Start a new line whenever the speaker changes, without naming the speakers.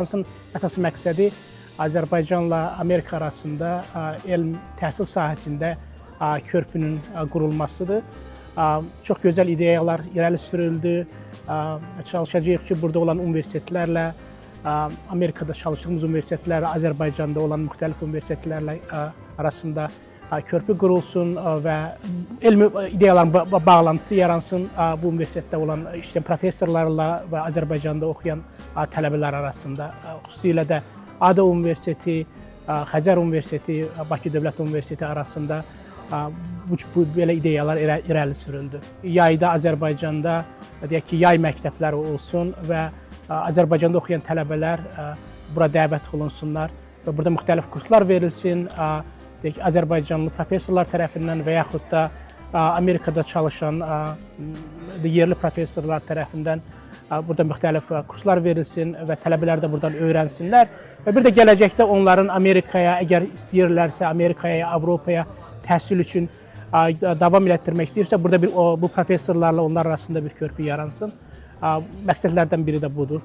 Konfransın əsas məqsədi Azərbaycanla Amerika arasında elm, təhsil sahəsində körpünün qurulmasıdır. Çox gözəl ideyalar irəli sürüldü. Çalışacağıq ki, burada olan universitetlərlə, Amerikada çalışdığımız universitetlərlə, Azərbaycanda olan müxtəlif universitetlərlə arasında körpü qurulsun və elmi ideyaların bağlantısı yaransın bu universitetdə olan işləyən professorlarla və Azərbaycanda oxuyan tələbələr arasında. Xüsusilə də ADA Universiteti, Xəzər Universiteti, Bakı Dövlət Universiteti arasında bu belə ideyalar irəli sürüldü. Yayda Azərbaycanda, deyək ki, yay məktəbləri olsun və Azərbaycanda oxuyan tələbələr bura dəvət olunsunlar və burada müxtəlif kurslar verilsin. Deyək ki, Azərbaycanlı professorlar tərəfindən və yaxud da Amerikada çalışan yerli professorlar tərəfindən burada müxtəlif kurslar verilsin və tələbələr də buradan öyrənsinlər və bir də gələcəkdə onların Amerikaya, əgər istəyirlərsə, Amerikaya, Avropaya təhsil üçün davam elətdirmək istəyirsə, burada bir bu professorlarla onlar arasında bir körpü yaransın. Məqsədlərdən biri də budur.